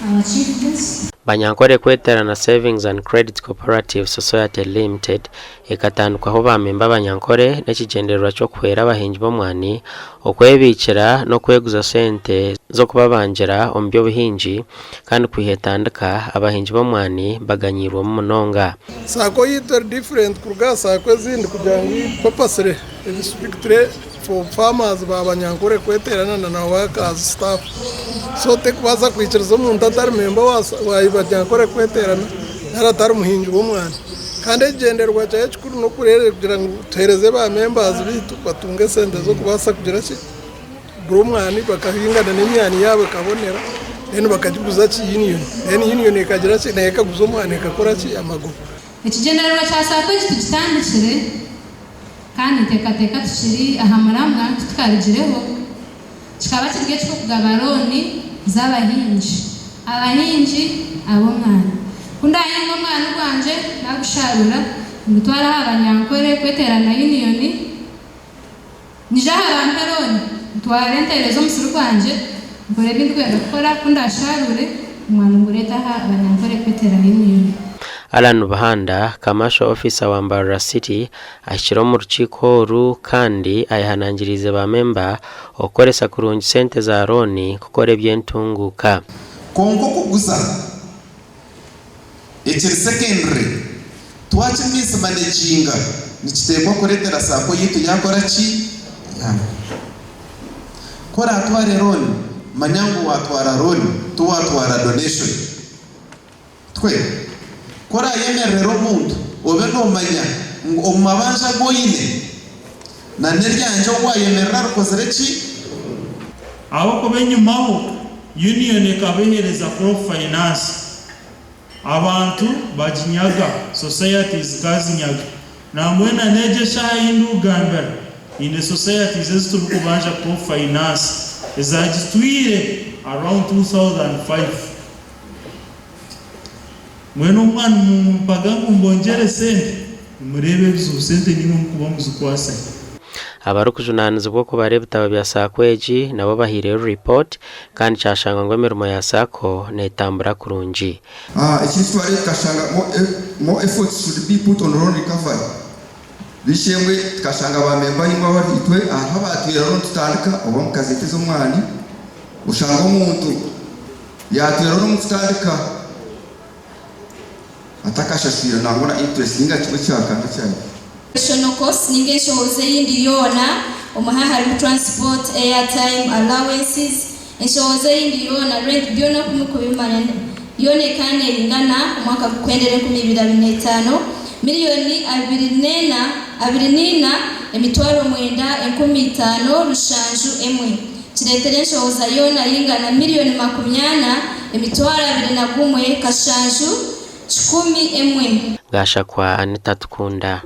Our achievements. Banyankore Kweterana Savings and Credit Cooperative Society Limited ekatandikwaho ba memba Abanyankore n'ekigyendererwa ky'okuhwera abahingi b'omwani okwebiikira n'okweguza sente z'okubabangira omu by'obuhingi kandi kwiha etandika abahingi b'omwani baganyiirwemu munonga. Sacco yaitu eri different kuruga aha sacco ezindi kugira ngu purposely eri strictly for farmers ba Banyankore kweterana na na workers staff so terikubaasa kwikiriza omuntu atari member wa Banyankore kweterana nari atari muhingi w'omwani kandi ekigyendererwa kyayo ekikuru n'okureeba kugira ngu tuheereze ba members baitu batunge esente z'okubaasa kugira ki kugura omwani bakahingana n'emyani yaabo ekabonera then bakagiguza ki union then union ekagira ki nayo ekaguza omwani ekakora ki amagoba. Ekigyendererwa kya Sacco eki tukitandikire kandi nteekateeka tukiri aha muramwa titukarugireho kikaba kiri eky'okugaba looni z'abahingi, abahingi ab'omwani. Ku ndaahinga omwani gwangye naagushaarura ngutware aha Banyankore kweteerana yuniyoni, Nyije aha bampe looni, ntware nteereze omusiri gwangye, nkore ebi ndikwenda kukora, ku ndaasharuure, omwani ngureete aha Banyankore kweteera Union. Allan Buhanda, Commercial Officer wa Mbarara City ahikire omu rukiiko oru kandi ayehanangiriize ba memba okukoresa kurungi sente za looni kukora eby'entunguuka. Kwonka okuguza ekiri secondary twaki mismanaginga nikiteekwa kureetera sacco yaitu yaakora ki? Yaagwa. Ku oraatware loan manya ngu waatwara loan tiwaatwara donation. Twe ku oraayemererera omuntu obe noomanya ngu omu mabanja agu oine na n'eryangye ou waayemerera rikozire ki? Ahabw'okuba enyimaho Union ekaba eheereza Crop Finance, abantu baginyaga, societies zikazinyaga. Nambwenu na n'egi eshaaha ei ndikugambira, haine societies ezi turikubanja Crop Finance ezagitwire around 2005. Mbwenu omwana nimumpaga ngu mbongyere sente, nimureeba ebizibu sente niimwe mukuba muzikwatsire. Abarikujunaanizibwa okubara ebitabo bya Sacco egi nabo bahaireyo ripooti kandi kyashangwa ngu emirimo ya Sacco netambura kurungi. Ekindi twareba tukashanga more efforts should be put on loan recovery. B'eishe-emwe tukashanga ba memba abaingi abari itwe hariho abatwire loan tutandika oba omu kazete z'omwani oshanga omuntu yatwire loan omu kutandika atakashashwire nangwa na interest ninga kimwe kyakana kyayo. Additional costs ninga enshohoza eyindi yoona omuha harimu transport, airtime, allowances, enshohoza eyindi yoona, rent byona kumwe kubimanya yoona ekaba neyingana omwaka gukuhendera 2025 miriyoni abiri nena abiri niina emitwaro mwenda 500 rushanju emwe kireetera enshohoza yoona yingana miriyoni makumyana emitwaro 21 kashanju 101. Gashakwa Anita Tukunda.